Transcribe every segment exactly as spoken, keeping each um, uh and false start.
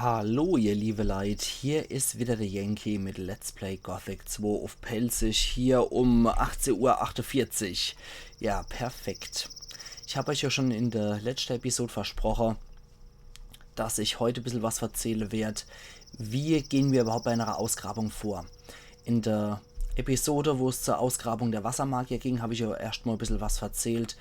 Hallo, ihr liebe Leit, hier is wieder der Yankee mit Let's Play Gothic zwei uff Pälzisch, hier um achtzeh Uhr achtundvierzig. Ja, perfekt. Ich hab euch ja schon in der letzten Episode versprochen, dass ich heute e bissel was verzähle werd, wie gehen wir überhaupt bei einer Ausgrabung vor. In der Episode, wo es zur Ausgrabung der Wassermagier ging, hab ich ja erscht mal e bissel was verzählt,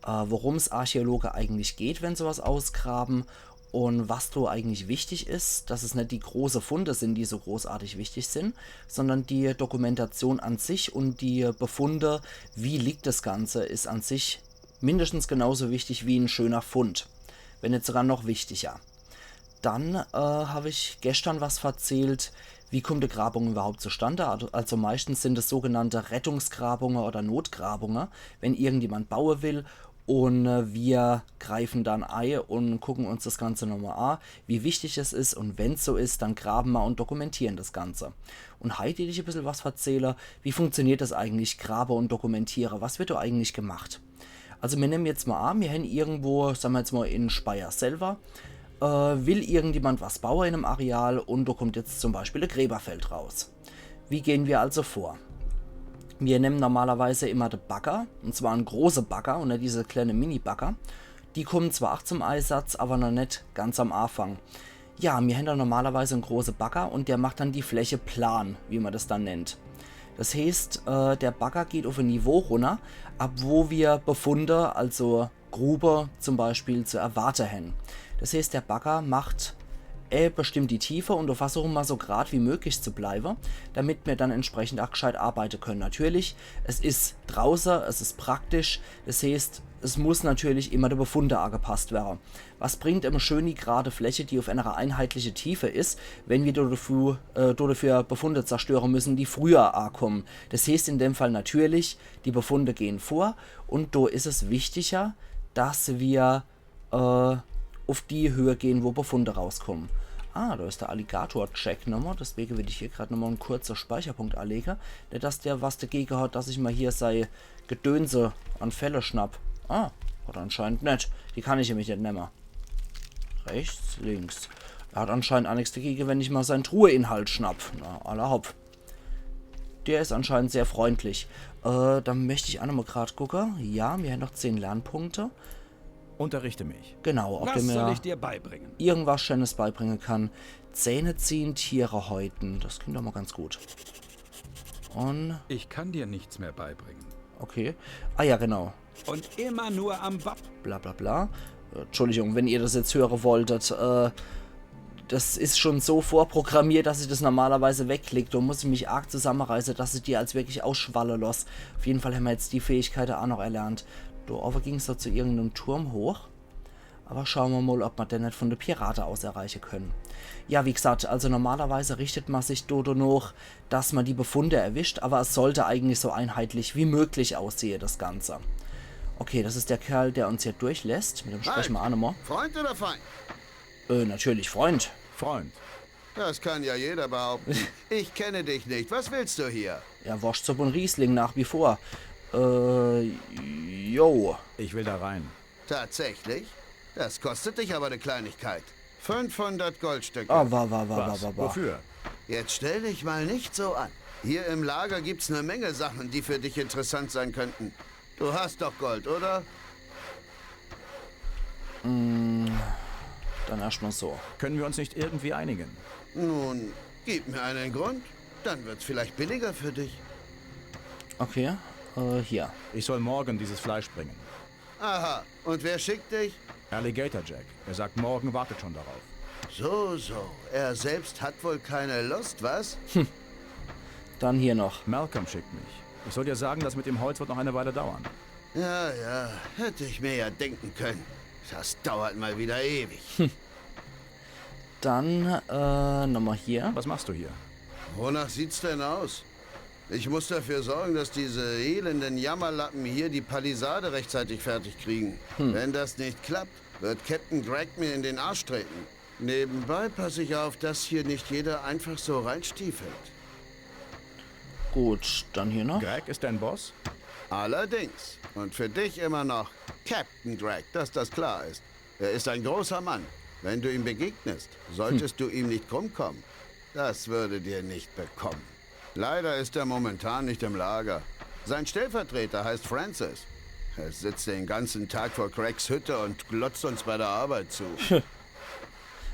äh, worum's Archäologe eigentlich geht, wenn sie was ausgraben und was do eigentlich wichtig is, dass es net die große Funde sind, die so großartig wichtig sind, sondern die Dokumentation an sich und die Befunde, wie liegt das Ganze, is an sich mindestens genauso wichtig wie en schöner Fund, wenn net sogar noch wichtiger. Dann äh, hab ich gestern was verzählt, wie kommt die Grabung überhaupt zustande. Also, also meistens sind es sogenannte Rettungsgrabungen oder Notgrabungen, wenn irgendjemand bauen will und äh, wir greifen dann ei und gucken uns das Ganze nochmal an, wie wichtig es is, und wenn's so is, dann graben ma und dokumentieren das Ganze. Und heit will ich e bissel was verzähle, wie funktioniert das eigentlich, grabe und dokumentiere, was wird do eigentlich gemacht? Also mir nehmen jetzt mal an, mir hen irgendwo, sagen wir jetzt mal in Speyer selber, äh, will irgendjemand was bauen in einem Areal und da kommt jetzt zum Beispiel ein Gräberfeld raus. Wie gehen wir also vor? Wir nehmen normalerweise immer den Bagger, und zwar einen großen Bagger und nicht diese kleine Mini-Bagger. Die kommen zwar auch zum Einsatz, aber noch nicht ganz am Anfang. Ja, mir haben da normalerweise einen großen Bagger und der macht dann die Fläche plan, wie man das dann nennt. Das heißt, äh, der Bagger geht auf ein Niveau runter, ab wo wir Befunde, also Grube zum Beispiel, zu erwarten haben. Das heißt, der Bagger macht äh, bestimmt die Tiefe und da versuchen wir so grad wie möglich zu bleiben, damit wir dann entsprechend auch gescheit arbeiten können. Natürlich, es ist draußen, es ist praktisch, das heißt, es muss natürlich immer der Befunde angepasst werden. Was bringt eine schöne gerade Fläche, die auf einer einheitlichen Tiefe ist, wenn wir dafür, äh, dafür Befunde zerstören müssen, die früher ankommen? Das heißt in dem Fall natürlich, die Befunde gehen vor und da ist es wichtiger, dass wir äh, auf die Höhe gehen, wo Befunde rauskommen. Ah, da ist der Alligator-Jack nochmal. Deswegen will ich hier gerade nochmal einen kurzen Speicherpunkt anlegen. Nicht, dass der was dagegen hat, dass ich mal hier sei Gedönse an Felle schnapp. Ah, hat anscheinend nicht. Die kann ich nämlich nicht nehmen. Rechts, links. Er hat anscheinend auch nichts dagegen, wenn ich mal seinen Truheinhalt schnapp. Na, alla hopp. Der ist anscheinend sehr freundlich. Äh, dann möchte ich auch nochmal gerade gucken. Ja, wir haben noch zehn Lernpunkte. Unterrichte mich. Genau, ob Was der soll mir ich dir beibringen? irgendwas Schönes beibringen kann. Zähne ziehen, Tiere häuten. Das klingt doch mal ganz gut. Und, Ich kann dir nichts mehr beibringen. Okay. Ah ja, genau. Und immer nur am Wa Bla bla bla. Äh, Entschuldigung, wenn ihr das jetzt hören wolltet. Äh, das ist schon so vorprogrammiert, dass ich das normalerweise wegklick. Da muss ich mich arg zusammenreißen, dass ich die als wirklich ausschwalle lass. Auf jeden Fall haben wir jetzt die Fähigkeit auch noch erlernt. Da oben ging's da zu irgendeinem Turm hoch. Aber schauen wir mal, ob wir den nicht von der Pirate aus erreichen können. Ja, wie gesagt, also normalerweise richtet man sich do noch, dass man die Befunde erwischt, aber es sollte eigentlich so einheitlich wie möglich aussehen, das Ganze. Okay, das ist der Kerl, der uns hier durchlässt. Mit dem sprechen wir auch nochmal. Freund oder Feind? Äh, natürlich, Freund. Freund. Das kann ja jeder behaupten. Ich kenne dich nicht. Was willst du hier? Ja, Wurstsuppe und Riesling nach wie vor. Äh, jo. Ich will da rein. Tatsächlich? Das kostet dich aber eine Kleinigkeit. Fünfhundert Goldstücke. Ah, wa, wa, wa, Was? wa, wa, wa. Wofür? Jetzt stell dich mal nicht so an. Hier im Lager gibt's eine Menge Sachen, die für dich interessant sein könnten. Du hast doch Gold, oder? Dann erstmal so. Können wir uns nicht irgendwie einigen? Nun, gib mir einen Grund. Dann wird's vielleicht billiger für dich. Okay, äh, hier. Ich soll morgen dieses Fleisch bringen. Aha, und wer schickt dich? Alligator Jack. Er sagt, morgen wartet schon darauf. So, so. Er selbst hat wohl keine Lust, was? Dann hier noch. Malcolm schickt mich. Ich soll dir sagen, das mit dem Holz wird noch eine Weile dauern. Ja, ja, hätte ich mir ja denken können. Das dauert mal wieder ewig. Dann äh, nochmal hier. Was machst du hier? Wonach sieht's denn aus? Ich muss dafür sorgen, dass diese elenden Jammerlappen hier die Palisade rechtzeitig fertig kriegen. Wenn das nicht klappt, wird Captain Greg mir in den Arsch treten. Nebenbei passe ich auf, dass hier nicht jeder einfach so reinstiefelt. Gut, dann hier noch. Greg ist dein Boss? Allerdings. Und für dich immer noch Captain Greg, dass das klar ist. Er ist ein großer Mann. Wenn du ihm begegnest, solltest du ihm nicht krumm kommen. Das würde dir nicht bekommen. Leider ist er momentan nicht im Lager. Sein Stellvertreter heißt Francis. Er sitzt den ganzen Tag vor Craigs Hütte und glotzt uns bei der Arbeit zu.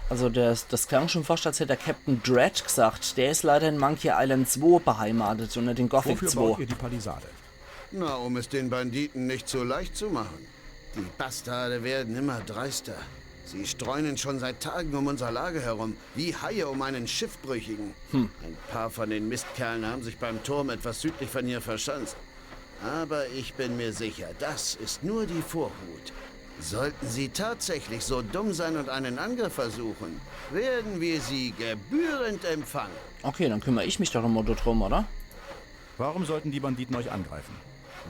Also das, das klang schon fast, als hätt der Captain Dredd gesagt, der is leider in Monkey Island zwei beheimatet und net in Gothic Wofür zwei. Baut ihr die Palisade? Na, um es den Banditen nicht so leicht zu machen. Die Bastarde werden immer dreister. Sie streunen schon seit Tagen um unser Lager herum, wie Haie um einen Schiffbrüchigen. Ein paar von den Mistkerlen haben sich beim Turm etwas südlich von hier verschanzt. Aber ich bin mir sicher, das ist nur die Vorhut. Sollten sie tatsächlich so dumm sein und einen Angriff versuchen, werden wir sie gebührend empfangen. Okay, dann kümmer ich mich doch mal drum, oder? Warum sollten die Banditen euch angreifen?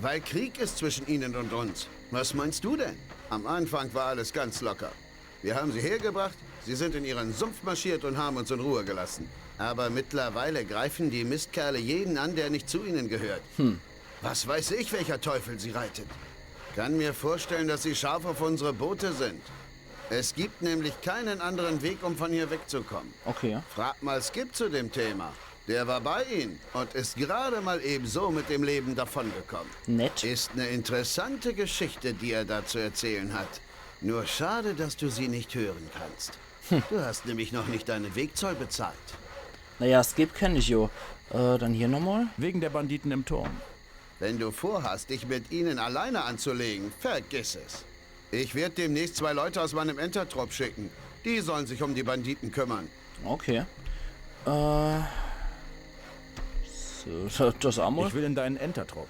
Weil Krieg ist zwischen ihnen und uns. Was meinst du denn? Am Anfang war alles ganz locker. Wir haben sie hergebracht, sie sind in ihren Sumpf marschiert und haben uns in Ruhe gelassen. Aber mittlerweile greifen die Mistkerle jeden an, der nicht zu ihnen gehört. Was weiß ich, welcher Teufel sie reitet. Kann mir vorstellen, dass sie scharf auf unsere Boote sind. Es gibt nämlich keinen anderen Weg, um von hier wegzukommen. Okay. Frag mal Skip zu dem Thema. Der war bei ihnen und ist gerade mal ebenso mit dem Leben davongekommen. Nett. Ist eine interessante Geschichte, die er da zu erzählen hat. Nur schade, dass du sie nicht hören kannst. Du hast nämlich noch nicht deinen Wegzoll bezahlt. Naja, Skip kenn ich jo. Äh, dann hier nochmal. Wegen der Banditen im Turm. Wenn du vorhast, dich mit ihnen alleine anzulegen, vergiss es. Ich werde demnächst zwei Leute aus meinem Entertrupp schicken. Die sollen sich um die Banditen kümmern. Okay. Äh. So, das einmal. Ich will in deinen Entertrupp.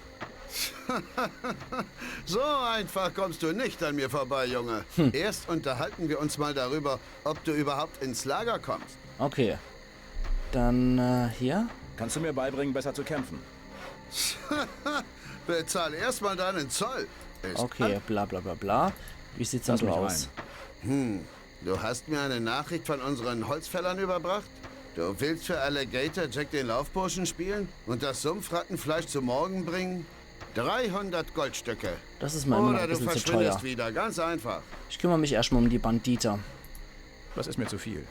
So einfach kommst du nicht an mir vorbei, Junge. Erst unterhalten wir uns mal darüber, ob du überhaupt ins Lager kommst. Okay. Dann äh, hier. Kannst du mir beibringen, besser zu kämpfen? Bezahl erstmal deinen Zoll. Ist Okay, bla bla bla bla. Wie sieht's denn Lass so mich aus? rein. Du hast mir eine Nachricht von unseren Holzfällern überbracht? Du willst für Alligator Jack den Laufburschen spielen und das Sumpfrattenfleisch zu Morgen bringen? Dreihundert Goldstücke. Das ist mir immer noch Oder ein du bisschen zu verschwindest teuer. Wieder, ganz einfach. Ich kümmere mich erstmal um die Bandite. Das ist mir zu viel.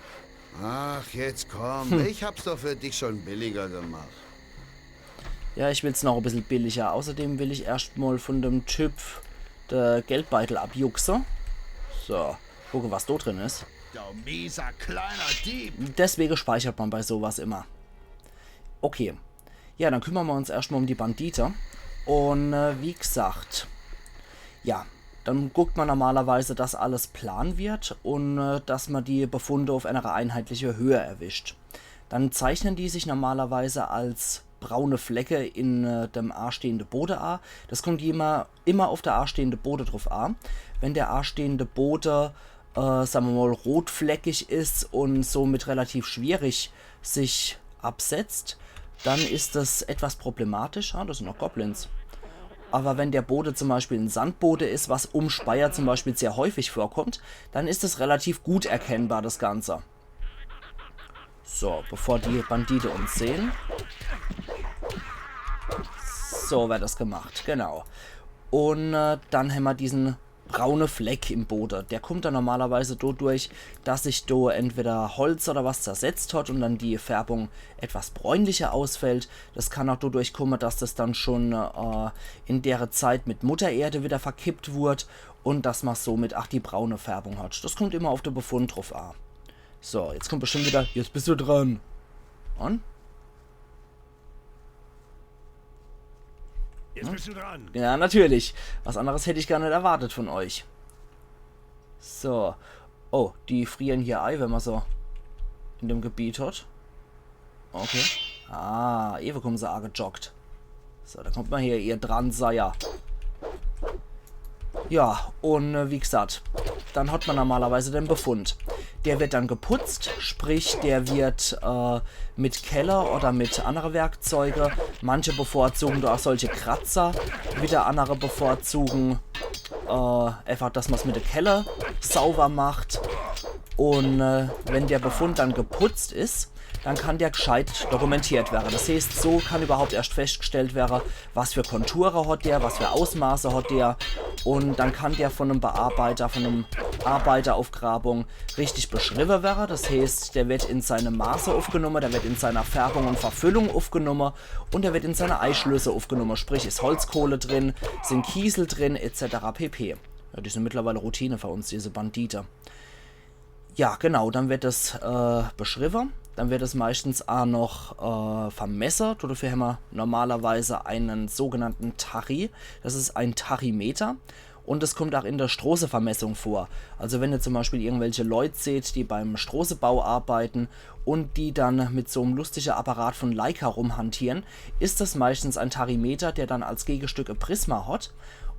Ach, jetzt komm. Ich hab's doch für dich schon billiger gemacht. Ja, ich will's noch ein bisschen billiger. Außerdem will ich erstmal von dem Typ der Geldbeutel abjuckse. So, gucke, was da drin ist. Du mieser kleiner Dieb. Deswegen speichert man bei sowas immer. Okay. Ja, dann kümmern wir uns erstmal um die Bandite. Und äh, wie gesagt, ja, dann guckt man normalerweise, dass alles plan wird und äh, dass man die Befunde auf einer einheitlichen Höhe erwischt. Dann zeichnen die sich normalerweise als braune Flecke in äh, dem anstehende Bode a. Das kommt immer, immer auf der anstehende Bode drauf a. Wenn der anstehende Bode, äh, sagen wir mal, rotfleckig ist und somit relativ schwierig sich absetzt, dann ist das etwas problematisch. Ah, das sind noch Goblins. Aber wenn der Bode zum Beispiel ein Sandbode ist, was um Speyer zum Beispiel sehr häufig vorkommt, dann ist es relativ gut erkennbar, das Ganze. So, bevor die Bandite uns sehen. So wird das gemacht, genau. Und äh, dann haben wir diesen braune Fleck im Bode. Der kommt dann normalerweise dadurch, dass sich da entweder Holz oder was zersetzt hat und dann die Färbung etwas bräunlicher ausfällt. Das kann auch dadurch kommen, dass das dann schon äh, in der Zeit mit Muttererde wieder verkippt wird und dass man somit auch die braune Färbung hat. Das kommt immer auf den Befund drauf an. So, jetzt kommt bestimmt wieder, jetzt bist du dran. Und? Jetzt bist du dran. Ja, natürlich. Was anderes hätte ich gar nicht erwartet von euch. So. Oh, die frieren hier ei, wenn man so in dem Gebiet hat. Okay. Ah, ewe kommen sie angejoggt. So, da kommt man hier ihr dran, Seier. Ja, und äh, wie gesagt, dann hat man normalerweise den Befund. Der wird dann geputzt, sprich, der wird äh, mit Keller oder mit andere Werkzeuge. Manche bevorzugen da auch solche Kratzer, wieder andere bevorzugen äh, einfach, dass man es mit der Keller sauber macht. Und äh, wenn der Befund dann geputzt ist, dann kann der gescheit dokumentiert werden. Das heißt, so kann überhaupt erst festgestellt werden, was für Konturen hat der, was für Ausmaße hat der. Und dann kann der von einem Bearbeiter, von einem Arbeiteraufgrabung richtig beschriwwe wäre. Das heeßt, der wird in seine Maße aufgenommen, der wird in seiner Färbung und Verfüllung aufgenommen und der wird in seine Einschlüsse aufgenommen. Sprich, is Holzkohle drin, sind Kiesel drin, et cetera pp. Ja, die sind mittlerweile Routine für uns, diese Bandite. Ja, genau, dann wird das äh, beschriwwe. Dann wird es meistens auch noch äh, vermesse. Dafür haben wir normalerweise einen sogenannten Tachy. Das ist ein Tachymeter. Und es kommt auch in der Stroßevermessung vor. Also wenn ihr zum Beispiel irgendwelche Leute seht, die beim Stroßebau arbeiten und die dann mit so einem lustigen Apparat von Leica rumhantieren, ist das meistens ein Tachymeter, der dann als Gegestück ein Prisma hat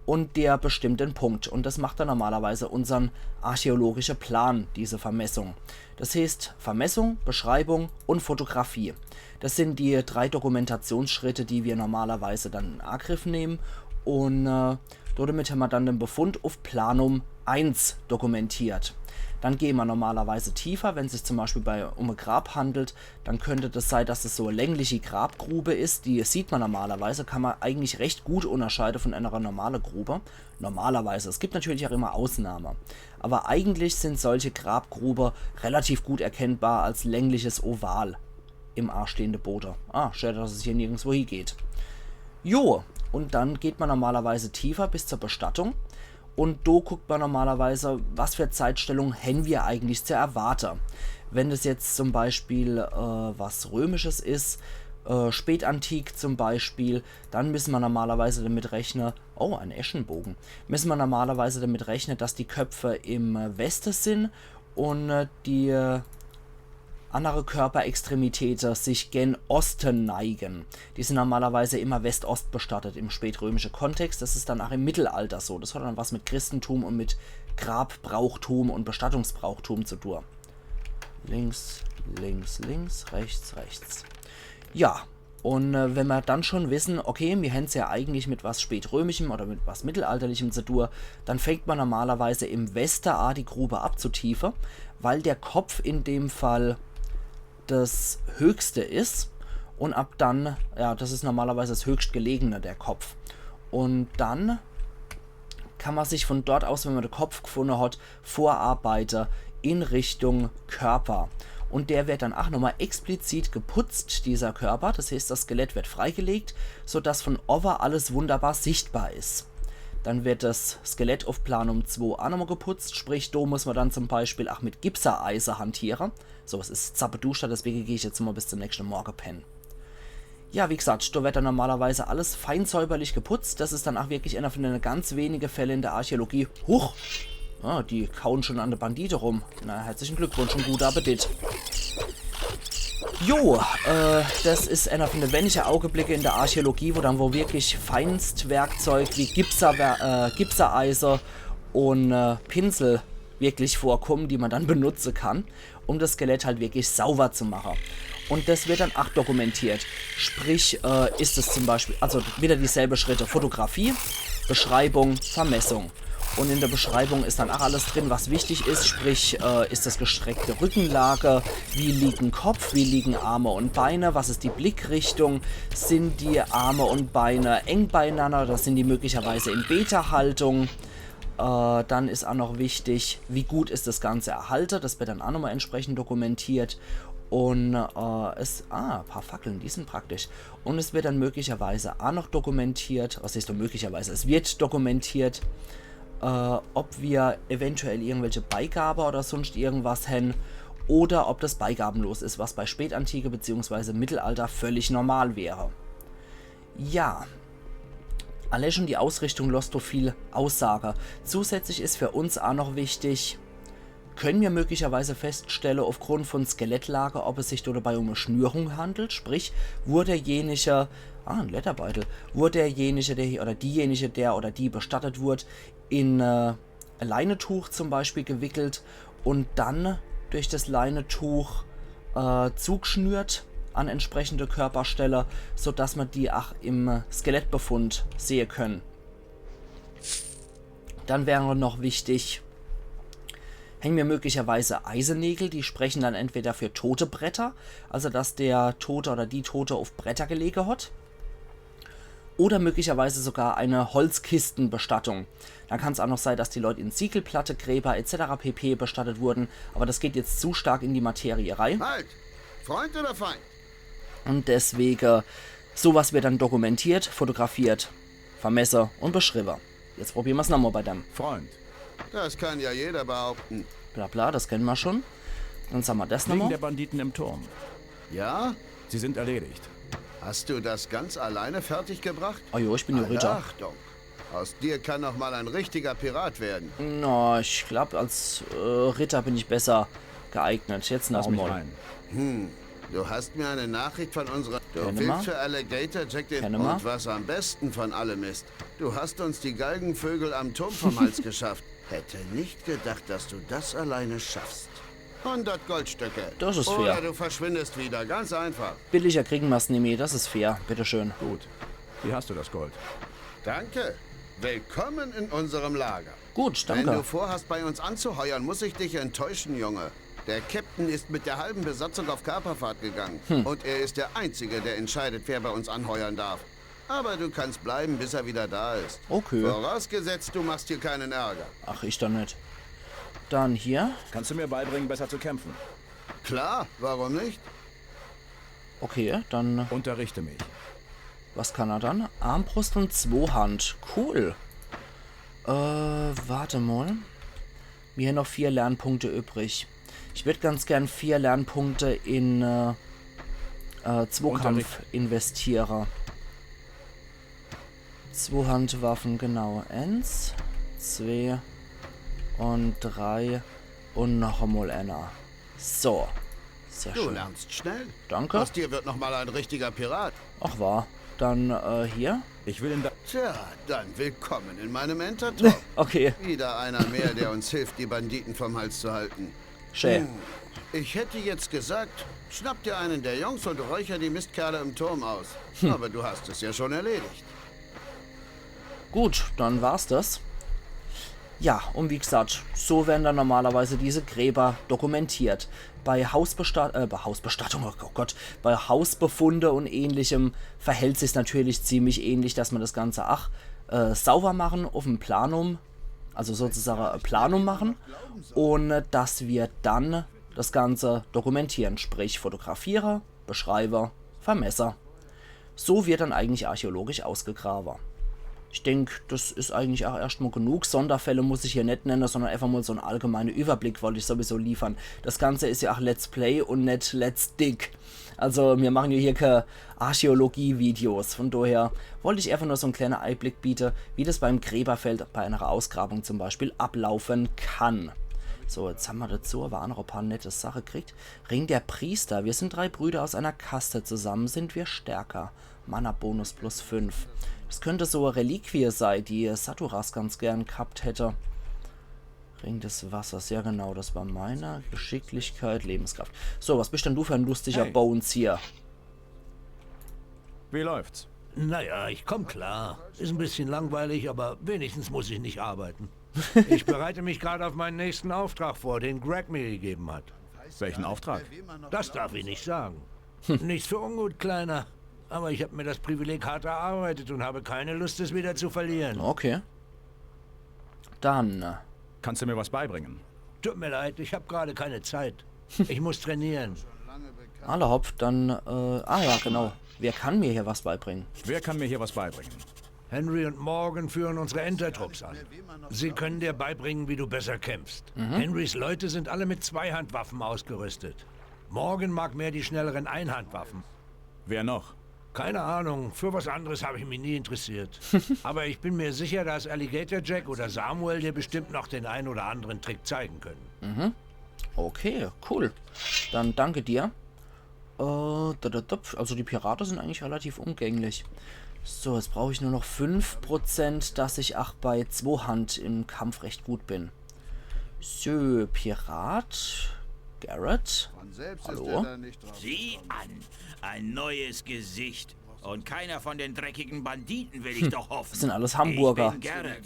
und der bestimmt den Punkt. Und das macht dann normalerweise unseren archäologischen Plan, diese Vermessung. Das heeßt Vermessung, Beschreibung und Fotografie. Das sind die drei Dokumentationsschritte, die wir normalerweise dann in Angriff nehmen. Und äh, damit haben wir dann den Befund auf Planum eins dokumentiert. Dann gehen wir normalerweise tiefer, wenn es sich zum Beispiel bei, um ein Grab handelt, dann könnte das sein, dass es so eine längliche Grabgrube ist. Die sieht man normalerweise, kann man eigentlich recht gut unterscheiden von einer normalen Grube. Normalerweise. Es gibt natürlich auch immer Ausnahmen. Aber eigentlich sind solche Grabgrube relativ gut erkennbar als längliches Oval im anstehende Boden. Ah, schade, dass es hier nirgendwo hingeht. Jo, und dann geht man normalerweise tiefer bis zur Bestattung. Und da guckt man normalerweise, was für Zeitstellung haben wir eigentlich zu erwarten. Wenn das jetzt zum Beispiel äh, was Römisches ist, äh, Spätantik zum Beispiel, dann müssen wir normalerweise damit rechnen, oh, ein Eschenbogen, müssen wir normalerweise damit rechnen, dass die Köpfe im Westen sind und äh, die äh, andere Körperextremitäten sich gen Osten neigen. Die sind normalerweise immer West-Ost bestattet im spätrömischen Kontext. Das ist dann auch im Mittelalter so. Das hat dann was mit Christentum und mit Grabbrauchtum und Bestattungsbrauchtum zu tun. Links, links, links, rechts, rechts. Ja, und äh, wenn wir dann schon wissen, okay, wir haben es ja eigentlich mit was Spätrömischem oder mit was Mittelalterlichem zu tun, dann fängt man normalerweise im Westen an, die Grube abzutiefen, weil der Kopf in dem Fall das höchste ist. Und ab dann, ja, das ist normalerweise das höchstgelegene, der Kopf. Und dann kann man sich von dort aus, wenn man den Kopf gefunden hat, vorarbeiten in Richtung Körper. Und der wird dann auch nochmal explizit geputzt, dieser Körper. Das heißt, das Skelett wird freigelegt, sodass von oben alles wunderbar sichtbar ist. Dann wird das Skelett auf Planum zwei auch nochmal geputzt, sprich, da muss man dann zum Beispiel auch mit Gipseisen hantieren. So, es ist zappeduschter, deswegen gehe ich jetzt mal bis zum nächsten Morgen pennen. Ja, wie gesagt, da wird dann normalerweise alles fein säuberlich geputzt. Das ist dann auch wirklich einer von den ganz wenigen Fällen in der Archäologie. Huch! Ja, die kauen schon an der Bandite rum. Na, herzlichen Glückwunsch und guten Appetit. Jo, äh, das ist einer von den wenigen Augenblicken in der Archäologie, wo dann wo wirklich Feinstwerkzeug wie Gipser, äh, Gipsereise und äh, Pinsel wirklich vorkommen, die man dann benutzen kann, um das Skelett halt wirklich sauber zu machen. Und das wird dann auch dokumentiert. Sprich, äh, ist es zum Beispiel, also wieder dieselbe Schritte, Fotografie, Beschreibung, Vermessung. Und in der Beschreibung ist dann auch alles drin, was wichtig ist, sprich, äh, ist das gestreckte Rückenlage, wie liegen Kopf, wie liegen Arme und Beine, was ist die Blickrichtung, sind die Arme und Beine eng beieinander oder sind die möglicherweise in Beta-Haltung. Äh, dann ist auch noch wichtig, wie gut ist das Ganze erhalten. Das wird dann auch nochmal entsprechend dokumentiert. Und äh, es, ah, ein paar Fackeln, die sind praktisch. Und es wird dann möglicherweise auch noch dokumentiert, was heißt denn möglicherweise, es wird dokumentiert, äh, ob wir eventuell irgendwelche Beigabe oder sonst irgendwas haben oder ob das beigabenlos ist, was bei Spätantike beziehungsweise Mittelalter völlig normal wäre. Ja, allein schon die Ausrichtung lässt so viel aussage. Zusätzlich ist für uns auch noch wichtig, können wir möglicherweise feststellen, aufgrund von Skelettlage, ob es sich dabei um eine Schnürung handelt, sprich, wurde derjenige, ah, ein Lederbeutel, wurde derjenige, der hier, oder diejenige, der oder die bestattet wurde, in äh, ein Leinetuch zum Beispiel gewickelt und dann durch das Leinetuch äh, zugeschnürt an entsprechende Körperstelle, sodass man die auch im Skelettbefund sehen können. Dann wäre noch wichtig, hängen wir möglicherweise Eisennägel, die sprechen dann entweder für tote Bretter, also dass der Tote oder die Tote auf Bretter gelegen hat, Oder möglicherweise sogar eine Holzkistenbestattung. Dann kann's auch noch sein, dass die Leute in Ziegelplatte, Gräber et cetera pp. Bestattet wurden. Aber das geht jetzt zu stark in die Materie rein. Halt! Freund oder Feind? Und deswegen, sowas wird dann dokumentiert, fotografiert, vermesse und beschriebe. Jetzt probieren wir's nochmal bei dem. Freund. Das kann ja jeder behaupten. Bla bla, das kennen wir schon. Dann sagen wir das Wegen nochmal. Der Banditen im Turm. Ja? Sie sind erledigt. Hast du das ganz alleine fertiggebracht? Oh jo, ich bin ja Alle Ritter. Achtung. Aus dir kann noch mal ein richtiger Pirat werden. Na, ich glaub, als äh, Ritter bin ich besser geeignet. Jetzt noch Lass mich mal. Rein. Du hast mir eine Nachricht von unserer... Du Kenn willst ma. für Alligator Jack den... Kenn ma. Und was am besten von allem ist, du hast uns die Galgenvögel am Turm vom Hals geschafft. Hätte nicht gedacht, dass du das alleine schaffst. Hundert Goldstücke. Das ist Oder fair. Du verschwindest wieder, ganz einfach. Billiger kriegen wir's nimmi, das ist fair. Bitteschön. Gut. Hier hast du das Gold. Danke. Willkommen in unserem Lager. Gut, Wenn du danke. Vorhast, bei uns anzuheuern, muss ich dich enttäuschen, Junge. Der Captain ist mit der halben Besatzung auf Kaperfahrt gegangen. Hm. Und er ist der Einzige, der entscheidet, wer bei uns anheuern darf. Aber du kannst bleiben, bis er wieder da ist. Okay. Vorausgesetzt, du machst hier keinen Ärger. Ach, ich doch net. Dann hier. Kannst du mir beibringen, besser zu kämpfen? Klar, warum nicht? Okay, dann, Unterrichte mich. Was kann er dann? Armbrust und Zwohand. Cool. Äh, warte mal. Mir noch vier Lernpunkte übrig. Ich würd ganz gern vier Lernpunkte in äh, äh, Zwokampf investiere. Zwohandwaffen, genau. Eins, zwei und drei und noch einmal einer. So. Sehr Du schön. Lernst schnell. Danke. Aus dir wird noch mal ein richtiger Pirat. Ach war. Dann äh, hier. Ich will in da Tja, dann willkommen in meinem Enterturm. Okay. Wieder einer mehr, der uns hilft, die Banditen vom Hals zu halten. Schön. Hm, ich hätte jetzt gesagt, schnapp dir einen der Jungs und räucher die Mistkerle im Turm aus. Aber du hast es ja schon erledigt. Gut, dann war's das. Ja, und wie gesagt, so werden dann normalerweise diese Gräber dokumentiert. Bei Hausbestattung, äh, bei Hausbestattung, oh Gott, bei Hausbefunde und ähnlichem verhält sich's natürlich ziemlich ähnlich, dass man das Ganze ach äh, sauber machen, auf dem Planum, also sozusagen ein Planum machen und äh, dass wir dann das Ganze dokumentieren, sprich fotografiere, beschreibe, vermesse. So wird dann eigentlich archäologisch ausgegraben. Ich denk, das is eigentlich auch erscht mal genug. Sonderfälle muss ich hier net nenne, sondern einfach mal so en allgemeine Überblick wollt ich sowieso liefern. Das Ganze is ja auch Let's Play und net Let's Dig. Also, mir machen ja hier keine Archäologie-Videos. Von daher wollt ich einfach nur so en kleiner Einblick biete, wie das beim Gräberfeld bei einer Ausgrabung zum Beispiel ablaufen kann. So, jetzt haben wir dazu aber auch noch ein paar nette Sachen gekriegt. Ring der Priester. Wir sind drei Brüder aus einer Kaste. Zusammen sind wir stärker. Mana-Bonus plus fünf. Das könnte so e Reliquie sei, die Saturas ganz gern gehabt hätte. Ring des Wassers. Ja, genau, das war meiner. Geschicklichkeit, Lebenskraft. So, was bist denn du für ein lustiger Hey. Bones hier? Wie läuft's? Naja, ich komm klar. Ist ein bisschen langweilig, aber wenigstens muss ich nicht arbeiten. Ich bereite mich gerade auf meinen nächsten Auftrag vor, den Greg mir gegeben hat. Welchen Auftrag? Das darf ich nicht sagen. Nichts für ungut, Kleiner. Aber ich habe mir das Privileg hart erarbeitet und habe keine Lust, es wieder zu verlieren. Okay. Dann. Kannst du mir was beibringen? Tut mir leid, ich habe gerade keine Zeit. Ich muss trainieren. Alla hopp, dann. Äh, ah ja, genau. Wer kann mir hier was beibringen? Wer kann mir hier was beibringen? Henry und Morgan führen unsere Entertrupps an. Sie können dir beibringen, wie du besser kämpfst. Henrys Leute sind alle mit Zweihandwaffen ausgerüstet. Morgan mag mehr die schnelleren Einhandwaffen. Wer noch? Keine Ahnung, für was anderes habe ich mich nie interessiert. Aber ich bin mir sicher, dass Alligator Jack oder Samuel dir bestimmt noch den ein oder anderen Trick zeigen können. Okay, cool. Dann danke dir. Äh, da, da, da, also die Pirate sind eigentlich relativ umgänglich. So, jetzt brauche ich nur noch fünf Prozent, dass ich ach bei Zwohand im Kampf recht gut bin. So, Pirat. Garrett. Von selbst Hallo? ist er da nicht drauf. Sieh an, ein neues Gesicht. Und keiner von den dreckigen Banditen, will ich doch hoffen. Das sind alles Hamburger. Ich bin Garrett.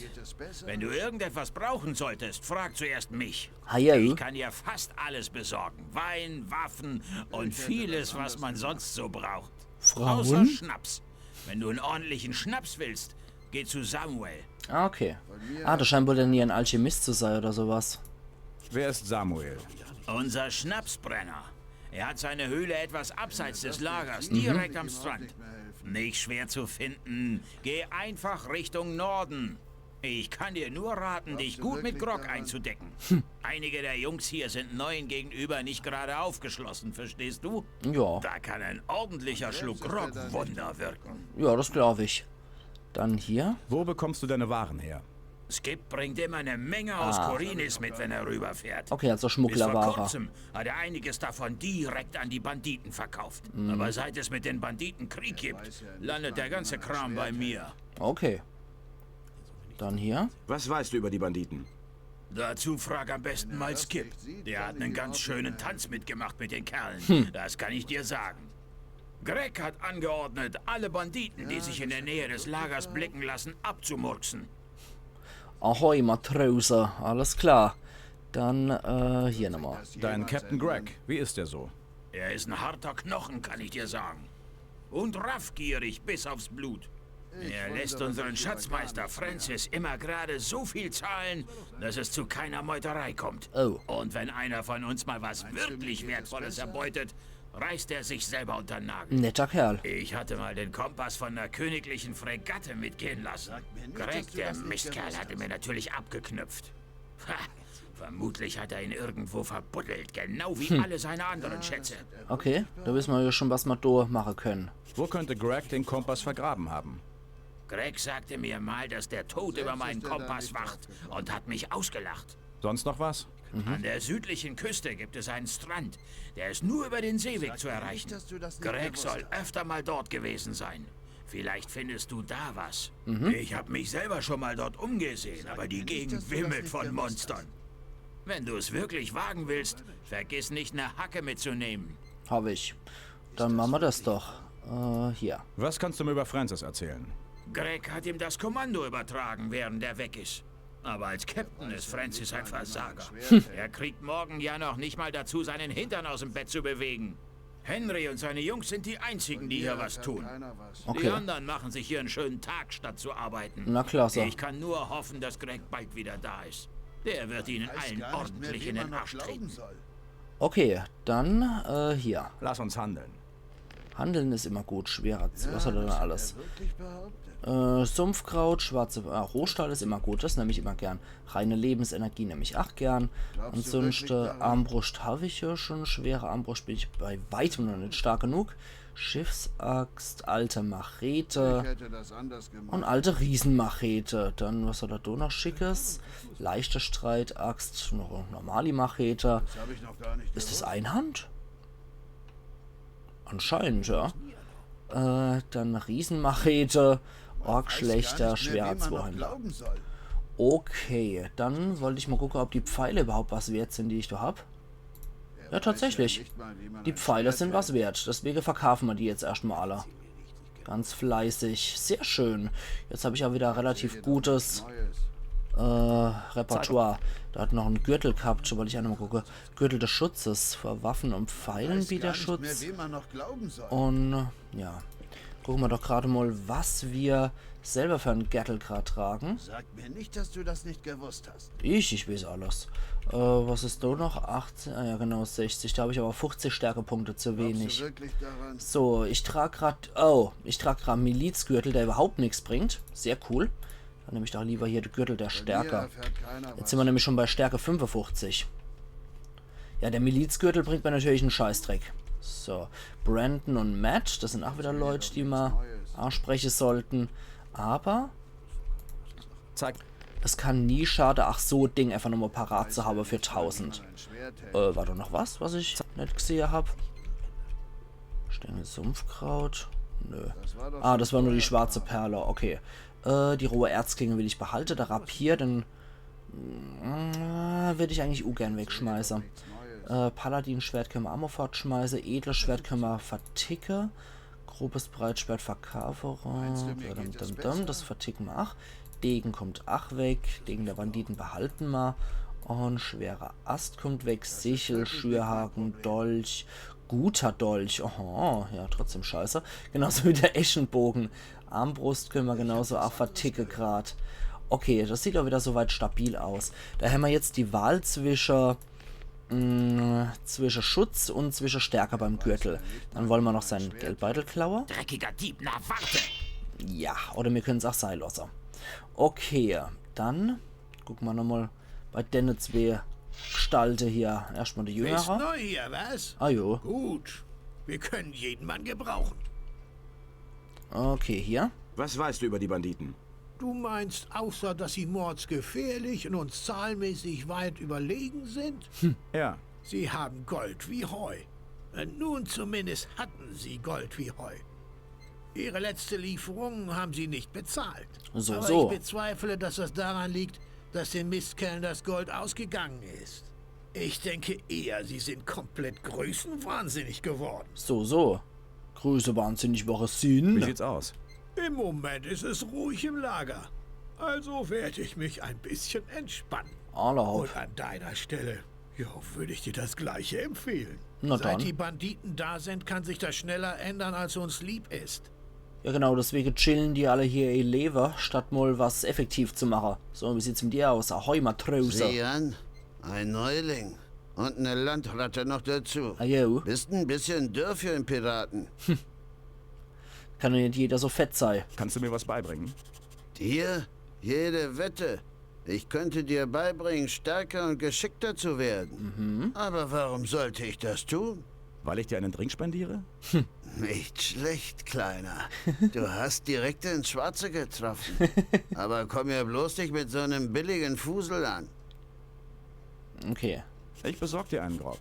Wenn du irgendetwas brauchen solltest, frag zuerst mich. Hallo. Ich kann dir fast alles besorgen. Wein, Waffen und vieles, was man sonst so braucht. Außer Frauen? Schnaps. Wenn du einen ordentlichen Schnaps willst, geh zu Samuel. Ah, okay. Ah, das scheint wohl dann hier ein Alchemist zu sein oder sowas. Wer ist Samuel? Unser Schnapsbrenner. Er hat seine Höhle etwas abseits des Lagers, direkt am Strand. Nicht schwer zu finden. Geh einfach Richtung Norden. Ich kann dir nur raten, dich gut mit Grog einzudecken. Einige der Jungs hier sind Neuen gegenüber nicht gerade aufgeschlossen, verstehst du? Ja, Da kann ein ordentlicher Schluck Grog Wunder wirken. Ja, das glaube ich. Dann hier. Wo bekommst du deine Waren her? Skip bringt immer eine Menge aus Khorinis mit, wenn er rüberfährt. Okay, also Bis vor Schmugglerware. Kurzem hat er einiges davon direkt an die Banditen verkauft. Aber seit es mit den Banditen Krieg gibt, landet der ganze Kram bei mir. Okay. Dann hier. Was weißt du über die Banditen? Dazu frag am besten mal Skip. Der hat einen ganz schönen Tanz mitgemacht mit den Kerlen. Das kann ich dir sagen. Greg hat angeordnet, alle Banditen, die sich in der Nähe des Lagers blicken lassen, abzumurksen. Ahoi, Matrose. Alles klar. Dann, äh, hier nochmal. Dein Captain Greg, wie ist er so? Er ist ein harter Knochen, kann ich dir sagen. Und raffgierig bis aufs Blut. Er lässt unseren Schatzmeister Francis immer gerade so viel zahlen, dass es zu keiner Meuterei kommt. Oh. Und wenn einer von uns mal was wirklich Wertvolles erbeutet, reißt er sich selber unter den Nagel. Netter Kerl. Ich hatte mal den Kompass von einer königlichen Fregatte mitgehen lassen. Greg, der Mistkerl, hatte mir natürlich abgeknüpft. Ha, vermutlich hat er ihn irgendwo verbuddelt, genau wie alle seine anderen Schätze. Okay, da wissen wir ja schon, was wir da machen können. Wo könnte Greg den Kompass vergraben haben? Greg sagte mir mal, dass der Tod über meinen Kompass wacht und hat mich ausgelacht. Sonst noch was? An der südlichen Küste gibt es einen Strand, der ist nur über den Seeweg zu erreichen. Greg soll öfter mal dort gewesen sein. Vielleicht findest du da was. Ich habe mich selber schon mal dort umgesehen, aber die Gegend wimmelt von Monstern. Wenn du es wirklich wagen willst, vergiss nicht, eine Hacke mitzunehmen. Habe ich. Dann machen wir das doch. Äh, hier. Was kannst du mir über Francis erzählen? Greg hat ihm das Kommando übertragen, während er weg ist. Aber als Captain ist Francis ein Versager. Er kriegt morgen ja noch nicht mal dazu, seinen Hintern aus dem Bett zu bewegen. Henry und seine Jungs sind die einzigen, die hier was tun. Die Okay. Anderen machen sich hier einen schönen Tag, statt zu arbeiten. Na klasse. Ich kann nur hoffen, dass Greg bald wieder da ist. Der wird ihnen allen ordentlich in den Arsch treten. Okay, dann, äh, hier. Lass uns handeln. Handeln ist immer gut. Schwerer, was hat er denn alles? Äh, Sumpfkraut, schwarze, ah, Rohstahl ist immer gut, das nehme ich immer gern. Reine Lebensenergie nehme ich auch gern. Ansonsten, Armbrust habe ich ja schon, schwere Armbrust bin ich bei weitem noch nicht stark genug. Schiffsaxt, alte Machete und alte Riesenmachete. Dann, was hat er da noch Schickes? Leichte Streitaxt, noch normale Machete. Ist das Einhand? Anscheinend, ja. Äh, dann Riesenmachete, Orkschlächter, schwerer Zweihänder. Okay, dann wollte ich mal gucken, ob die Pfeile überhaupt was wert sind, die ich da habe. Ja, tatsächlich. Die Pfeile sind was wert, deswegen verkaufen wir die jetzt erstmal alle. Ganz fleißig, sehr schön. Jetzt habe ich auch wieder relativ gutes äh, Repertoire. Da hat noch einen Gürtel gehabt, wollte ich auch nochmal gucken. Gürtel des Schutzes vor Waffen und Pfeilen bietet Schutz. Und ja, gucken wir doch gerade mal, was wir selber für einen Gürtel gerade tragen. Sag mir nicht, dass du das nicht gewusst hast. Ich, ich weiß alles. Äh, was ist da noch? achtzehn, ah ja genau, sechzig. Da habe ich aber fünfzig Stärkepunkte zu wenig. Wirklich daran? So, ich trage gerade, oh, ich trage gerade Milizgürtel, der überhaupt nichts bringt. Sehr cool. Dann nehme ich doch lieber hier den Gürtel der Stärke. Jetzt sind wir nämlich schon bei Stärke fünfundfünfzig. Ja, der Milizgürtel bringt mir natürlich einen Scheißdreck. So, Brandon und Matt, das sind auch wieder Leute, die wir ansprechen sollten. Aber Zeig. Es kann nie schaden, ach so, Ding einfach nochmal parat zu haben für tausend. Äh, war da noch was, was ich nicht gesehen habe? Stängel Sumpfkraut? Nö. Ah, das war nur die schwarze Perle, okay. Äh, die rohe Erzklinge will ich behalten, der Rapier, den äh, würde ich eigentlich ungern wegschmeißen. Äh, Paladin-Schwert können wir auch mal fortschmeißen, edles Schwert können wir verticken. Grobes Breitschwert verkaufen. Dum, dum, dum, das verticken wir auch. Degen kommt auch weg. Degen der Banditen behalten wir. Und schwerer Ast kommt weg. Sichel, Schürhaken, Dolch, Guter Dolch. Oho, ja, trotzdem scheiße. Genauso wie der Escheboge. Armbrust könne mer genauso ach verticke grad. Okay, das sieht doch wieder soweit stabil aus. Do hämmer jetzt die Wahl zwische, mm, zwische Schutz und zwische Stärke beim Gürtel. Dann wolle mer noch sein Geldbeutel klaue. Dreckiger Dieb, na warte! Ja, oder mir könne's ach sei losse. Okay, dann gucke mer nochmal bei denne zwee Gestalte hier. Erschtmal die Bist Jüngere. Neu hier, was? Ah jo. Gut. Wir können jeden Mann gebrauchen. Okay, hier. Was weißt du über die Banditen? Du meinst, außer dass sie mordsgefährlich und uns zahlmäßig weit überlegen sind? Ja. Sie haben Gold wie Heu. Nun zumindest hatten sie Gold wie Heu. Ihre letzte Lieferung haben sie nicht bezahlt. So, Aber so. Ich bezweifle, dass das daran liegt, dass den Mistkerlen das Gold ausgegangen ist. Ich denke eher, sie sind komplett größenwahnsinnig geworden. So, so. Größenwahnsinnig ware Wie sin. Sieht's aus? Im Moment ist es ruhig im Lager. Also werde ich mich ein bisschen entspannen. Alla hopp. Und an deiner Stelle, ja, würde ich dir das Gleiche empfehlen. Na Seit dann. Die Banditen da sind, kann sich das schneller ändern, als uns lieb ist. Ja genau, deswege chillen die alle hier ihr Lewe, statt mal was effektiv zu mache. So, wie sieht's mit dir aus? Ahoi, Matrose. Sieh an, ein Neuling. Und eine Landratte noch dazu. Ah, jo. Bist ein bisschen dürr für einen Piraten. Kann doch net jeder so fett sei. Kannst du mir was beibringen? Dir? Jede Wette. Ich könnte dir beibringen, stärker und geschickter zu werden. Aber warum sollte ich das tun? Weil ich dir einen Drink spendiere? Nicht schlecht, Kleiner. Du hast direkt ins Schwarze getroffen. Aber komm mir bloß nicht mit so einem billigen Fusel an. Okay. Ich besorg dir einen Grog.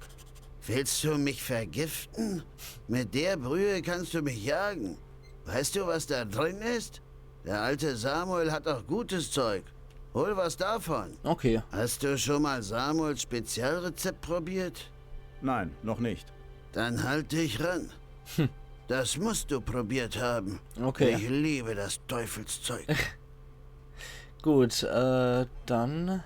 Willst du mich vergiften? Mit der Brühe kannst du mich jagen. Weißt du, was da drin ist? Der alte Samuel hat auch gutes Zeug. Hol was davon. Okay. Hast du schon mal Samuels Spezialrezept probiert? Nein, noch nicht. Dann halt dich ran. Das musst du probiert haben. Okay. Ich liebe das Teufelszeug. Gut, äh, dann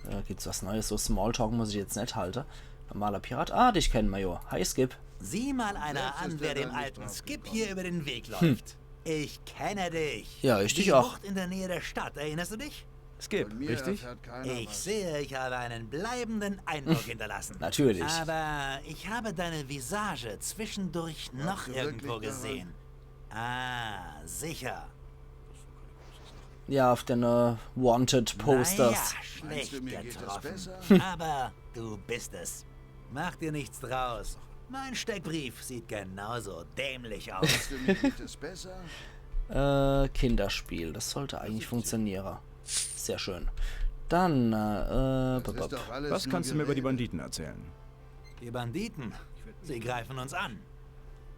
äh, gibt's was Neues. So Smalltalk muss ich jetzt net halte. Normaler Pirat. Ah, dich kennen mer jo. Hi, Skip. Sieh mal einer an, wer dem alten Skip hier über den Weg läuft. Ich kenne dich. Ja, ich dich Die auch. Bucht in der Nähe der Stadt, erinnerst du dich? Skip, richtig? Ich sehe, ich habe einen bleibenden Eindruck hinterlassen. Natürlich. Aber ich habe deine Visage zwischendurch noch irgendwo gesehen. Ah, sicher. Ja, auf den äh, Wanted Posters. Naja, schlecht getroffen. Aber du bist es. Mach dir nichts draus. Mein Steckbrief sieht genauso dämlich aus. Weißt du, mir geht es besser? Äh, Kinderspiel. Das sollte eigentlich funktioniere. Sehr schön. Dann, äh, äh, Das ist doch alles Was nur kannst du mir über die Gerede. Banditen erzählen? Die Banditen, sie greifen uns an.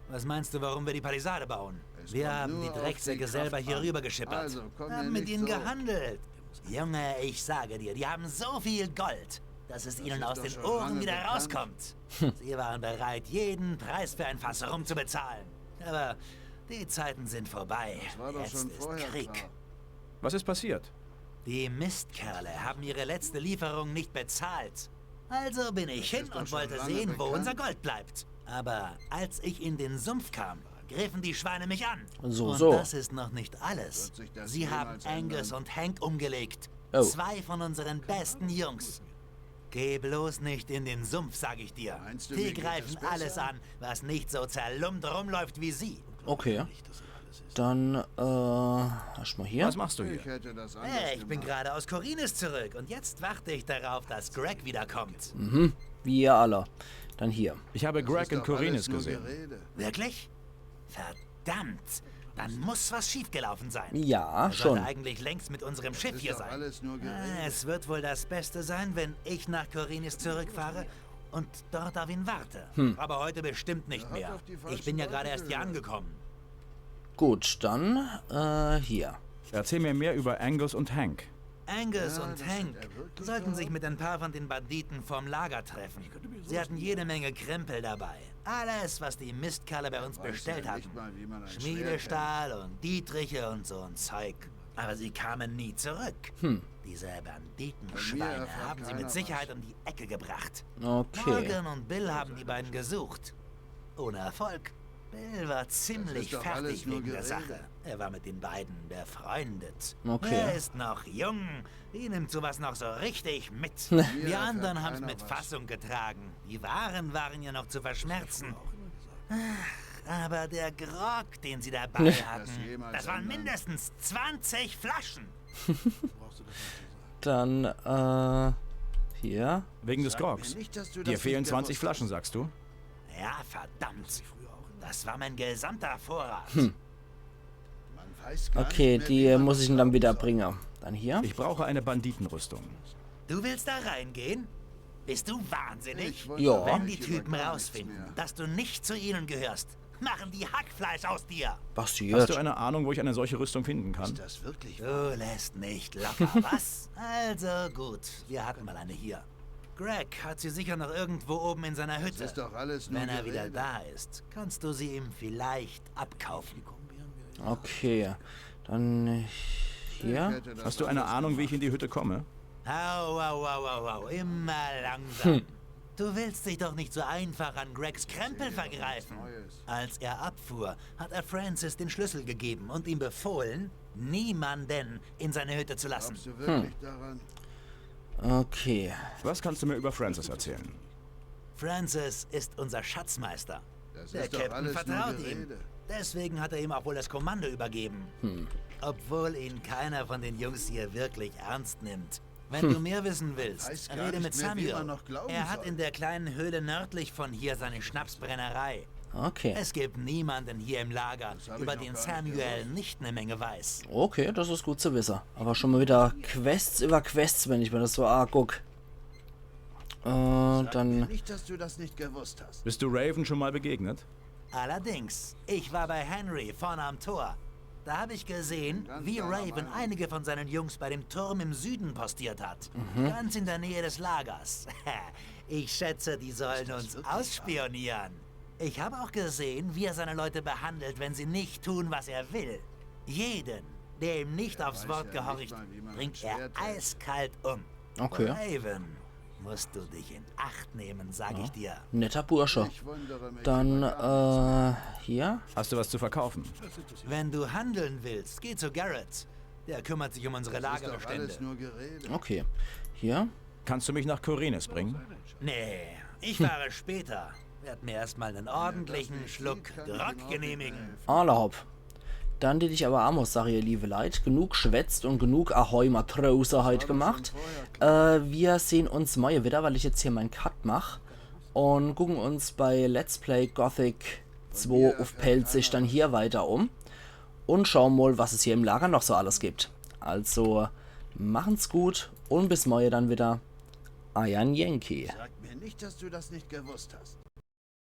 Was meinst du, warum wir die Palisade bauen? Wir kommt haben nur die auf die Drecksäcke Kraft selber hier an. rübergeschippert. Also, komm mir Haben mit nicht ihnen so. Gehandelt. Junge, ich sage dir, die haben so viel Gold, dass es ihnen ist aus doch den schon Ohren lange wieder bekannt. Rauskommt. Sie waren bereit, jeden Preis für ein Fass Rum zu bezahlen. Aber die Zeiten sind vorbei. Das war doch Jetzt schon ist vorher Krieg. Klar. Was ist passiert? Die Mistkerle haben ihre letzte Lieferung nicht bezahlt. Also bin ich hin ist doch und schon wollte lange sehen, wo bekannt. Unser Gold bleibt. Aber als ich in den Sumpf kam, griffen die Schweine mich an. So, und so. Das ist noch nicht alles. Wird sich das Sie haben jemals Angus ändern? Und Hank umgelegt. Oh. Zwei von unseren besten Jungs. Geh bloß nicht in den Sumpf, sag ich dir. Meinst du, Die mir geht greifen es besser? Alles an, was nicht so zerlumpt rumläuft wie sie. Okay. Dann, äh, erstmal hier. Was machst du hier? Ich hätte das anders Hey, ich bin gemacht. Gerade aus Khorinis zurück und jetzt warte ich darauf, dass Greg wiederkommt. Wie ihr alle. Dann hier. Ich habe Greg Ist in doch Khorinis alles nur gesehen. Gerede. Wirklich? Verdammt! Dann muss was schiefgelaufen sein. Ja, Er sollte schon. Eigentlich längst mit unserem Schiff Ist hier doch sein. Alles nur Ah, Gerede. Es wird wohl das Beste sein, wenn ich nach Khorinis zurückfahre und dort auf ihn warte. Aber heute bestimmt nicht mehr. Auf die falschen Ich bin ja Leute gerade erst hier gehört. Angekommen. Gut, dann, äh, hier. Erzähl mir mehr über Angus und Hank. Angus und Hank sollten sich mit ein paar von den Banditen vorm Lager treffen. Sie hatten jede Menge Krempel dabei. Alles, was die Mistkerle bei uns bestellt hatten. Nicht mal, wie man ein Schmiedestahl und Dietriche und so ein Zeug. Aber sie kamen nie zurück. Diese Banditenschweine erfährt haben sie keiner mit Sicherheit was. Um die Ecke gebracht. Okay. Morgan und Bill haben die beiden gesucht. Ohne Erfolg. Bill war ziemlich fertig wegen der Sache. Er war mit den beiden befreundet. Okay. Er ist noch jung. Ihn nimmt sowas noch so richtig mit. Wir anderen haben's mit Fassung getragen. Die Waren waren ja noch zu verschmerzen. Ach, aber der Grog, den sie dabei hatten, das waren mindestens zwanzig Flaschen. Dann, äh, hier. Wegen des Grogs. Dir fehlen zwanzig Flaschen, sagst du? Ja, verdammt. Das war mein gesamter Vorrat. Okay, die muss ich dann wieder bringe. Dann hier. Ich brauche eine Banditenrüstung. Du willst da reingehen? Bist du wahnsinnig? Ja. Wenn die Typen rausfinden, dass du nicht zu ihnen gehörst, machen die Hackfleisch aus dir. Hast Passiert. du eine Ahnung, wo ich eine solche Rüstung finden kann? Das wirklich? Du lässt nicht locker, was? Also gut, wir hatten mal eine hier. Greg hat sie sicher noch irgendwo oben in seiner Hütte. Ist doch alles nur Wenn er wieder Gerede. Da ist, kannst du sie ihm vielleicht abkaufen. Okay. Dann hier. Hast du eine Ahnung, wie ich in die Hütte komme? Au, au, au, au, au, immer langsam. Du willst dich doch nicht so einfach an Gregs Krempel vergreifen. Als er abfuhr, hat er Francis den Schlüssel gegeben und ihm befohlen, niemanden in seine Hütte zu lassen. Glaubst du wirklich daran? Okay. Was kannst du mir über Francis erzählen? Francis ist unser Schatzmeister. Das Der ist doch Captain alles nur vertraut ihm. Gerede. Deswegen hat er ihm auch wohl das Kommando übergeben. Obwohl ihn keiner von den Jungs hier wirklich ernst nimmt. Wenn du mehr wissen willst, Weiß gar rede nicht mit mehr, wie Samuel. man noch glauben Er hat soll. In der kleinen Höhle nördlich von hier seine Schnapsbrennerei. Okay. Es gibt niemanden hier im Lager, hab ich über noch den gar nicht Samuel gewusst. Nicht eine Menge weiß. Okay, das ist gut zu wissen. Aber schon mal wieder Quests über Quests, wenn ich mir das so anguck. Äh, dann. Nicht, dass du das nicht gewusst hast. Bist du Raven schon mal begegnet? Allerdings, ich war bei Henry vorne am Tor. Da habe ich gesehen, wie Raven einige von seinen Jungs bei dem Turm im Süden postiert hat. Ganz in der Nähe des Lagers. Ich schätze, die sollen uns ausspionieren. Ich habe auch gesehen, wie er seine Leute behandelt, wenn sie nicht tun, was er will. Jeden, der ihm nicht aufs Wort gehorcht, bringt er eiskalt um. Okay. Raven, musst du dich in Acht nehmen, sag ich dir. Netter Bursche. Ich wundere mich. Dann, äh, hier. Hast du was zu verkaufen? Wenn du handeln willst, geh zu Garrett. Der kümmert sich um unsere Das ist doch Lagerbestände. Alles nur Gerede. Okay. Hier. Kannst du mich nach Khorinis bringen? Nee, ich fahre später. Werd mir erstmal einen ordentlichen Schluck Grog genehmigen. Alla hopp. Dann dät ich aber aa mol sage, ihr liebe Leit, genug schwätzt und genug Ahoi Matrose heit gemacht. Äh, wir sehn uns morje wieder, weil ich jetzt hier mein Cut mach. Und gucken uns bei Let's Play Gothic zwei uff Pälzisch dann hier weiter um. Und schauen mol, was es hier im Lager noch so alles gibt. Also, machen's gut und bis morje dann wieder. Eier Yankee. Sag mir nicht, dass du das nicht gewusst hast.